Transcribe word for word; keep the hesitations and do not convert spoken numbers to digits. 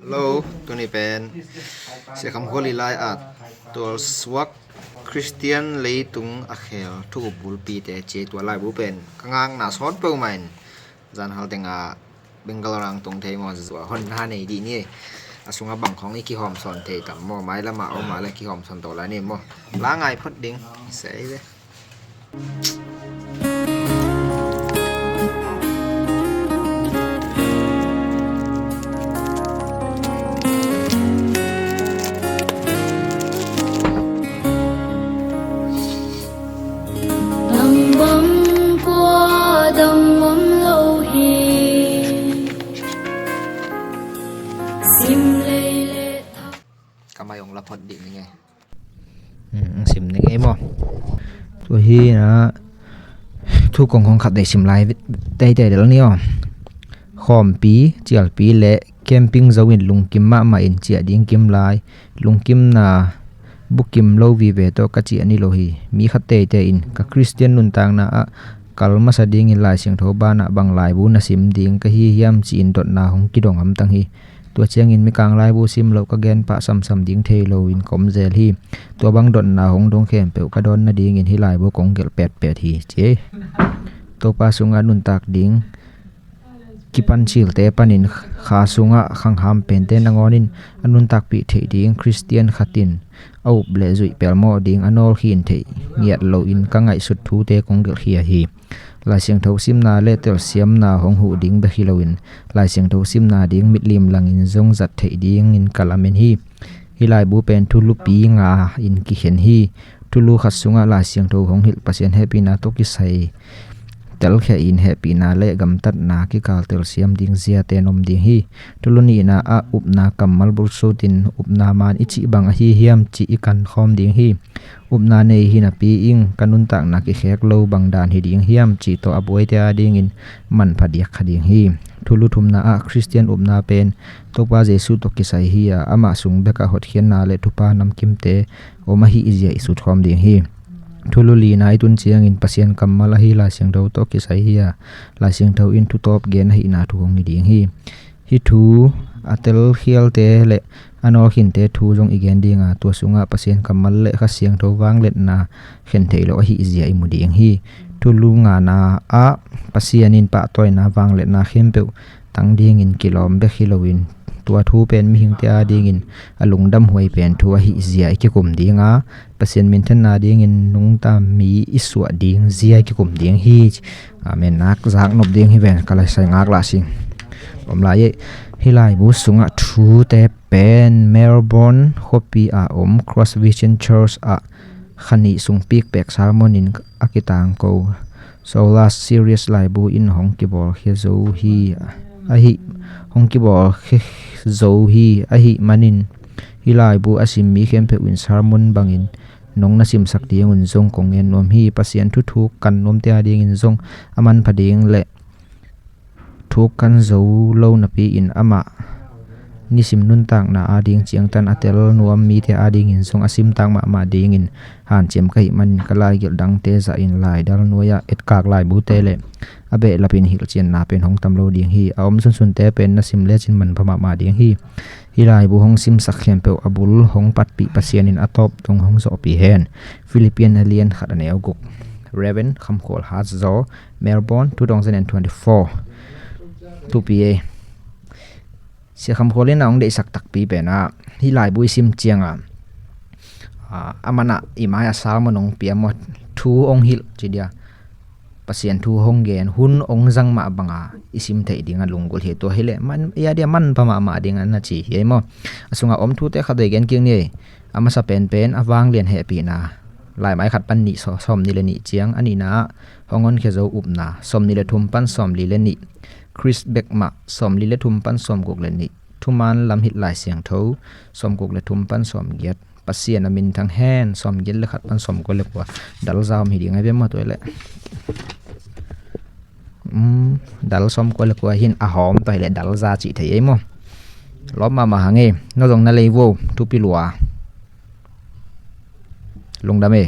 Hello, tuni pen Sia Kham Khual i lai at tualsuak Khristian leitung a khel thu-up bulpite ci-a tua laibu pen ka ngakna sawt peuhmah in zan hal tengah Bangalore ah tung thei maw, zua honna nei dih ni. A sungah bang khawng i kihawmsawn thei tam maw, mailamah om a le kihawmsawn to lai ni maw. La ngai phot ding sei ve. Dang bang kua dang om lo hi. Sim lei le thak. Ka mai ong la phot dih ni nge. Hmm, sim ni nge maw. Tua hi na thu kong khat dei sim lai teitei del ni aw. Khawmpi, cialpi le camping zo in lungkim mahmah in ciah ding kim lai. Lungkimna bukim lo vive tawh ka ciah ni lo hi. Mi khat teitei in ka Khristian nuntakna ah kal masa dingin Lai Siangtho banah bang laibu na sim ding ka hi hiam ci-in dotna hong kidong hamtang hi. Tua ciangin Mikang laibu sim loh ka gen pah samsam ding thei loin ka om zel hi. Tua bang dotna hong dong khempeuh ka dawn nadingin hih laibu kong gelh petpet hi ci. Topa sungah nuntak ding kipan cilte panin kha sungah khangham pente nangawn in a nuntakpih theih ding Khristian khat in a up le zuih pelmawh ding a nawlkhin theih ngiat loin ka ngaihsut thute kong gelhkhia hi. Lai Siangtho simna le telsiamna hong huh ding bek hi loin Lai Siangtho simna ding mitlim langin zong zat theih dingin ka lamen hi. Hih laibu pen thulupi nga in kikhen hi. Thulu khat sungah Lai Siangtho hong hilh Pasian hehpihna tawh kisai telkhia in hehpihna le gamtatna kikal telsiam ding ziate nom ding hi. Thulu nihna ah upna kammal bulsutin upna man i cih bang ahi hiam cih i kankhawm ding hi. Upna nei hi napi in ka nuntakna kikhek lo bang dan hi ding hiam cih tawh a buaite adingin manpha diak kha ding hi. Thulu thumna ah Khristian upna pen Topa Jesu tawh kisai hi a, amah sung bekah hotkhiatna le thupha namkimte om ahih zia i sutkhawm ding hi. Thulu lina i tun ciangin Pasian kammal ahi Lai Siangtho tawh kisai hi a, Lai Siangtho in thutawp gen ahihna thu hong hi ding hi. Hih thu a telkhialte le a nawlkhinte thu zong i gen ding a, tua sungah Pasian kammal le Kha Siangtho vangliatna khen theih loh ahih zia i mu ding hi. Thulu ngana ah Pasian in pahtawina vangliatna khempeuh tang dingin kilawm bek hi loin tua thu pen mihingte adingin a lungdamhuai pen thu ahih zia i kikum ding a, Pasian minthanna dingin nungta mi i suah ding zia i kikum ding hi. Amen. Nak zak nop ding hi ven ka lai sai ngak lah sing. Om lai eh. Hih laibu sungah thute pen Melbourne khuapi a om Cross Vision Church ah kha nih sung pikpek sermon in a kitangko Solas Series laibu in hong kibawlkhia zo hi ahi, hong kibawlkhia zo hi ahih manin hih laibu a sim mi khempeuh in sermon bangin nong na simsak dingun zong kong ngen nuam hi. Pasian thuthuk kan nuamte adingin zong a manpha ding le thuk kan zo lo napi-in amah nisim nuntakna ading ciangtan a tel nuam mite adingin zong a simtak mahmah dingin hanciam ka hih manin ka laigelh dangte zahin laidal nuai-ah etkak laibute le a behlapin hilhcianna pen hong tam lo ding hi. A om sunsunte pen na sim lecin manpha mahmah ding hi. Hih laibu hong simsak khempeuh a bul hong patpih Pasian in a tawp dong hong zawhpih hen. Philippian a lian khat a neu guk. Reverend Kham Khual Hat Zaw, Melbourne, two thousand and twenty-four. Thupi e. Sia Kham Khual in a hong deihsak takpi pen ah hih laibu i sim ciangah, ah, a manah i mai-ah sermon hong pia maw, thu hong hilh ci dia, Pasian thu hong gen hun hong zang mah banga i sim theih dingah lunggulh hi. Tua hileh man, i a dia manpha mahmah dingah na ci hi ei maw. A sungah om thute khat vei gen kik ni ei. A masa penpen a vanglian hehpihna. Laimai khat pan nih, sawm nih le nih ciang a nihna ah hong honkhia zo upna, sawm nih le thum pan sawm li le nih. Khrist bek mah, sawm li le thum pan sawm guk le nih. Thuman lam hilh Lai Siangtho, sawm guk le thum pan sawm giat. Pasian a minthang hen, sawm giat le khat pan sawm kua le kua. Dal za om hi ding a hi ve maw tua hileh. Um, dal sawm kua le kua hin a hawm tua hileh dal za cih thei ei maw. Lawp mahmah hang ei, no zong na lei vo, thupi lua. Lungdam ei.